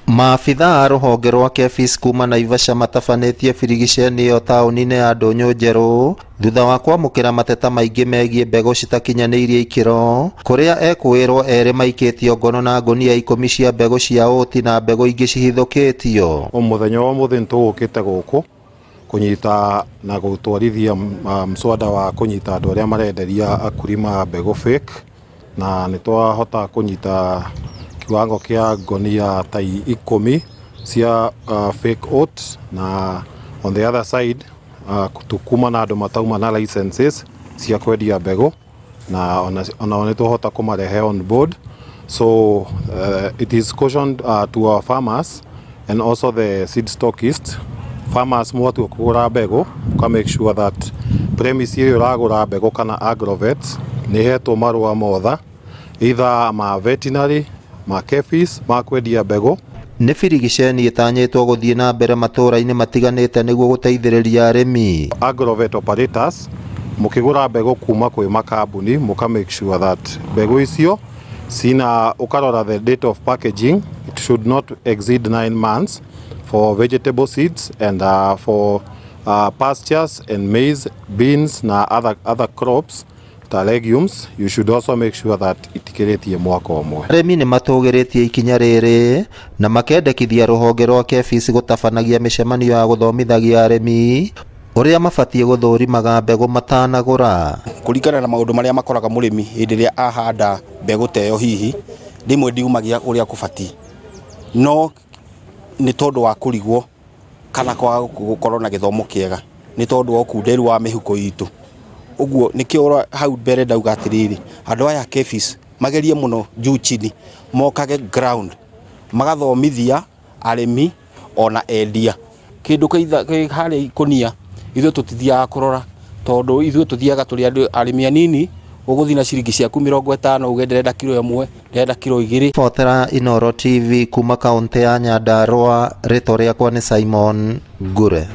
Maabitha a rũhonge rwa KEPHIS kuma Naivasha matabanĩtie birigiceni ĩyo taũni-inĩ ya Ndũnyũ Njerũ thutha wa kwamũkĩra mateta maingĩ megiĩ mbegũ citakinyanĩirie ikĩro kũrĩa ekũĩrwo erĩ maikĩtio ngono na ngũnia 10 cia mbegũ cia ũti na mbegũ ingĩ cihithũkĩtio. Mũthenya wa ũmũthĩ nĩtũgũkĩte gũkũ kũnyita na gũtwarithia mswada wa kũnyita andũ arĩa marenderia akulima mbegũ fake, na nĩ twahota kũnyita kiwango kĩa ngonia ta 10 cia fake oats, na on the other side tukuma na andũ matauma na licenses cia kwendia mbegũ, na onao nĩ twahota kũmarehe on board. So it is cautioned to our farmers and also the seed stockists. Farmers, mwatua kũgũra mbegũ, ũka make sure that premise ĩrĩa ũragũra mbegũ kana agrovets nĩ ĩhetwo marũa motha, either ma veterinary, ma KEPHIS, ma kwendia mbegũ. Nĩ birigiceni ĩtanyĩtwo gũthiĩ na mbere matũũra-inĩ matiganĩte nĩguo gũteithĩrĩria arĩmi. Agrovet operators, mũkĩgũra mbegũ kuma kwĩ makambuni, mũka make sure that mbegũ icio cina, ũkarora the date of packaging, it should not exceed 9 months for vegetable seeds, and for pastures and maize, beans na other crops ta legumes, you should also make sure that itikĩrĩtie mwaka ũmwe. Arĩmi nĩ matũgĩrĩtie ikinya rĩrĩ na makendekithia rũhonge rwa KEPHIS gũtabanagia mĩcemanio ya gũthomithagia arĩmi ũrĩa mabatiĩ gũthũrimaga mbegũ matanagũra. Kũringana na maũndũ marĩa makoraga mũrĩmi hĩndĩ ĩrĩa ahanda mbegũ ta ĩyo, hihi rĩmwe ndiumagia ũrĩa kũbatiĩ, no nĩ tondũ wa kũrigwo kana kwaga gũkorwo na gĩthomo kĩega, nĩ tondũ wa ũkunderu wa mĩhuko itũ. Ũguo nĩkĩo hau mbere ndauga atĩrĩrĩ, andũ aya KEPHIS magerie mũno juu chini, mokage ground magathomithia arĩmi ona endia. Kĩndũ kĩ harĩa ikũnia ithuĩ tũtithiaga kũrora, tondũ ithuĩ tũthiaga tũrĩ andũ arĩmi anini. Ũgũthiĩ na ciringi ciaku 50, uge ndĩrenda kiro 1, ndĩrenda kiro 2. Botera Inooro TV kuma kaũntĩ ya Nyandarua, rĩtwa rĩakwa nĩ Simon Ngure.